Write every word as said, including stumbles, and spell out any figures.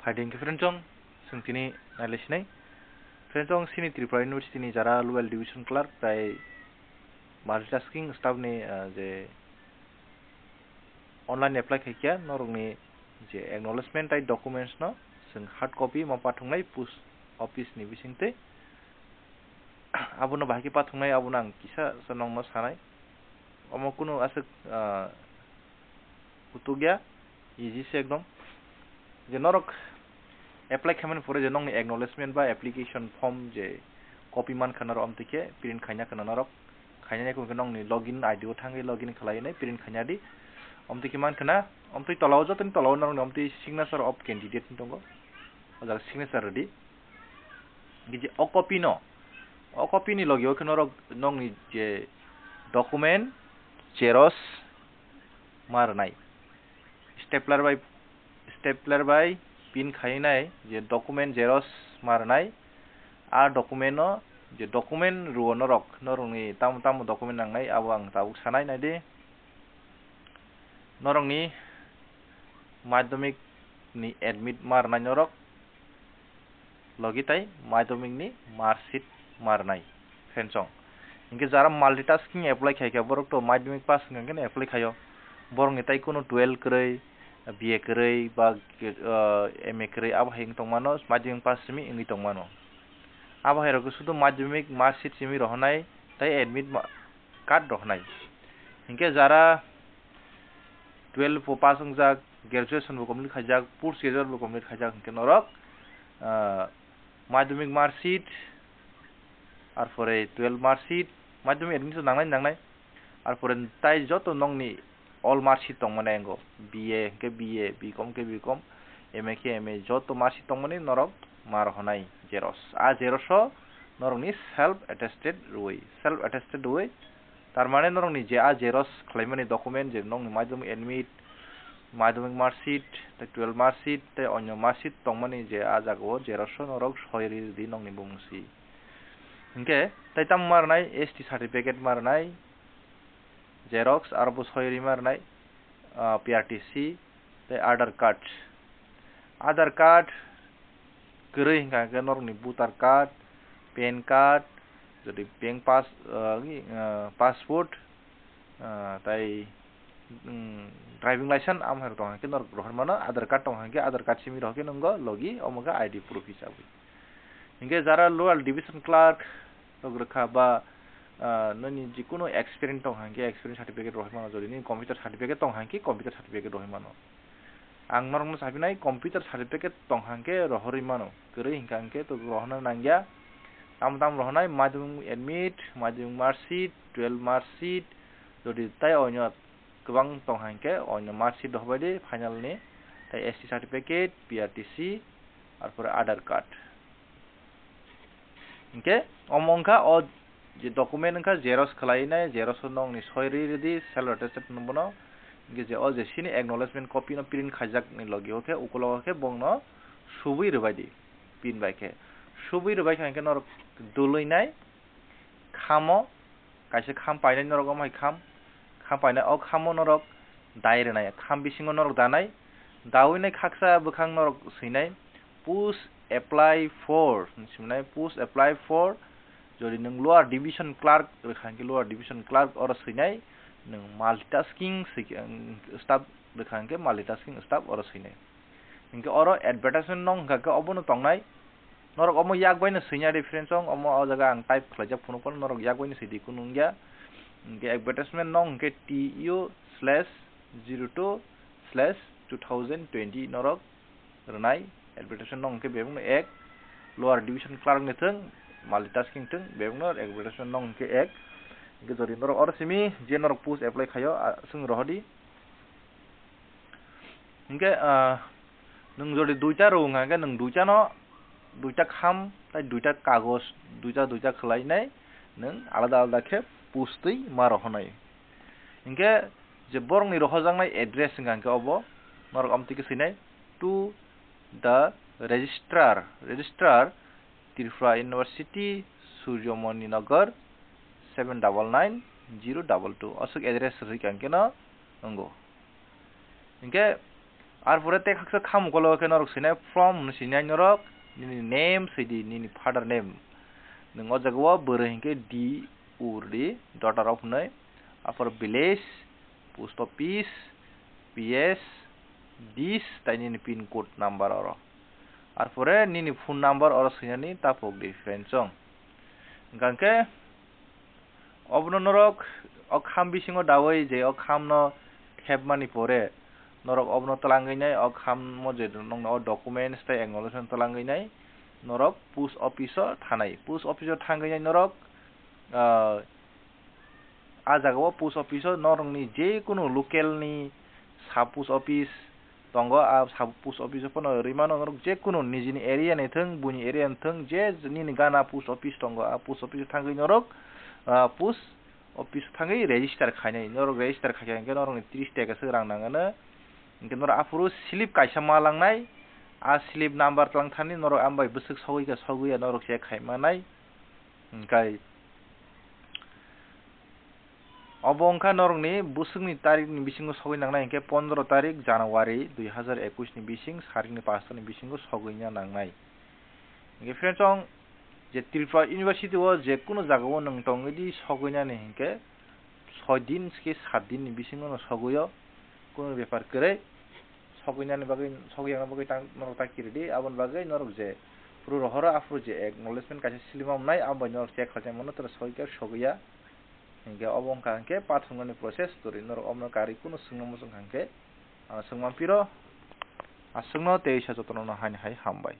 Hai din khe friend chong, chwng tini nailai sinai. Friend chong, sini Tripura University ni jara Lower Division Clerk tai multitasking staff ni, ah, je online apply khai kha, norok ni je acknowledgement tai documents no chwng hard copy ma pathungnai post office ni bising twi. Abono bahai khe pathungnai, abono ang kisa sa nongno sanai. Omo kunu aswk, ah, kutuk ya, easy se ekdom. Je norok apply khaimani pore je nongni acknowledgement ba application form je copy man khana norok amtwi khe print khaina khana norok. Khaina khe nongni login I D o thangwi login khlai nai print khaina di. Amtwi khe man khana, amtwi tolao jotoni tolao norokni amtwi signature of candidate tongo. O jaga signature rwdi. Hingke je o copy no, o copy ni logi o khe norok nongni je document xerox ma rwnai, stapler bai, stapler bai pin khai nai je document xerox ma rwnai. A document no, je document rwo norok, norokni tamo tamo document nangnai abo ang tabuk sanai naidi. Norokni madhyamik ni admit ma rwnai norok, logi tai madhyamik ni marksheet ma rwnai, friend chong. Hingke jara multitasking apply khai kha, borok to madhyamik pass wngkha khe apply khaio. Borokni tai kunu twelve kwrwi, B A kwrwi ba, ah, M A kwrwi, abo hai wng tongmano, madhyamik pass simi wngwi tongmano. Abo hai rok sudu madhyamik marksheet simi rohornai tai admit ma-, card rohornai. Hingke jara twelve bo pass wngjak, graduation bo complete khaijak, post graduate bo complete khaijak, hingke norok, ah, madhyamik marksheet, arpore twelve marksheet, madhyamik admission nangnai nangnai, arpore tai joto nongni all marksheet tongmani ango, B A hingke B A, B Com khe B Com, M A khe M A, joto marksheet tongmani norok ma rohornai xerox. A xerox o norokni self attested rwui, self attested rwui, tar mane norokni je a xerox khlaimani document je nongni madhyamik admit, madhyamik marksheet, tei twelve marksheet, tei onyo marksheet tongmani je a jaga o xerox o norok soi ri rwdi nongni bumung si. Hingke tei tamo ma rwnai, S T certificate ma rwnai, xerox, aro bo soi rima rwnai, ah, P R T C, tei Aadhaar card. Aadhaar card kwrwi hingka hingke norokni voter card, pan card, jodi bank pass, ah, ki, ah, passport, ah, tei, mm, driving license, amo hai rok tong hingke norok rohor mano, Aadhaar card tong hingke Aadhaar card simi rohor khe nongo logi, omo khe I D proof hisabwi. Hingke jara lower division clerk rok rwkha ba, ah, nini jikunu experience tong hingke experience certificate rohoi mano, jodi nini computer certificate tong hingke computer certificate rohoi mano. Ang norokno sapinai computer certificate tong hingke rohorwi mano, kwrwi hingka hingke to rohorna nangya. Tamo tamo rohornai madhyamik admit, madhyamik marksheet, twelve marksheet, jodi tai onyo kwbang tong hingke onyo marksheet rohorbai di final ni, tei S T certificate, P R T C, arpore Aadhaar card. Hingke omo wngkha o je document wngkha xerox khlai nai, xerox o nongni soi ri rwdi, self attested hwnwi bono. Hingke je o je sini acknowledgement copy no print khaijak ni logi o khe, ukulogo khe bongno subui rwbai di, pin bai khe. Subui rwbai kha hingke norok dului nai, khamo, kaisa kham painai norok omo hai kham, kham painai o khamo norok dai rwnai, kham bisingo norok danai, daui nai khaksa bwkhang norok swinai, "Post apply for" hinwi swinai, "Post apply for", jodi nwng lower division clerk rwkha hingke lower division clerk oro swinai, nwng multitasking swi-, staff rwkha hingke multitasking staff oro swinai. Hingke oro advertisement no hingka khe obono tongnai. Norok omo yak bai no swinya di friends chong, omo o jaga ang type khlaijak phunuk phano norok yak bai no swi di kunu wngya. Hingke advertisement no hingke T U slash zero two slash two thousand twenty norok rwnai. Advertisement no hingke bebak no ek lower division clerk ni thung, multitasking thung, bebak no advertisement no hingke ek. Hingke jodi norok oro simi je norok post apply khaio, a, swng rohodi. Hingke, ah, nwng jodi duita rw wngkha hingke nwng duita no, duita kham, tei duita kagoj, duita duita khlai nai nwng alada alada khe post twi ma rohornai. Hingke je borokni rohorjaknai address wngkha hingke obo norok amtwi khe swinai, "To the registrar, registrar, Tripura University, Suryamoni Nagar, seven double nine zero double two." Aswk address rwkha hingke no wngo. Hingke, Arpore tei khaksa khamukolo khe norok swinai from hwnwi swinai norok, nini name swidi, nini father name. Nwng o jagao bwrwi hinkhe D ur di, daughter of hwnwi. Arpore village, post office, P S, dis, tai nini pin code number oro. Arpore nini phone number oro swinani tapok di, friend chong. Hwnkha khe obono norok o kham bisingo dawi je o khamno thepmani pore norok obono twlangwi nai, o khammo je nokno o documents tei acknowledgement twlangwi nai norok post office o thanai. Post office o thangwi nai norok, ah, a jagao post office o norokni je kunu local ni sub post office tongo, a sub post office o phano rwimano norok je kunu nijini area ni thwng, buini area ni thwng, je nini gana post office tongo, a post office o thangwi norok, ah, post office o thangwi register khainai. Norok register khaikha hinkhe norokni tris taka se rang nangano. Hinkhe norok aphuru slip kaisa ma langnai, a slip number twlang thani norok ambai bwswk sogwi kha sogwi ya norok check khai manai. Hinkhe obo wngkha norokni bwswkni tarikni bisingo sogwi nangnai hinkhe pondro tarik January dui hazar ekush ni bising sarikni pash ni bisingo sogwina nangnai. Hinkhe friends, chong je Tripura University o je kunu jagao nwng tongwi di sogwinani hinkhe soi din se sat din ni bisingo no sogwio, kunu bepar kwrwi. Sogwinani bagwi, sogwiyangna bagwi tang, norok ta kiridi, aboni bagwi norok je phuru rohoro, aphuru je acknowledgement kaisa slip ma mwnai, abo bai norok check khlaijak mano, tei soi khe sogwiya. Hinkhe obo wngkha hinkhe pathornani process, tori norok omono karwi kunu swngna muchung kha hinkhe, ah, swngma phiro, aswkno tei sa jotono no haini hai hambai.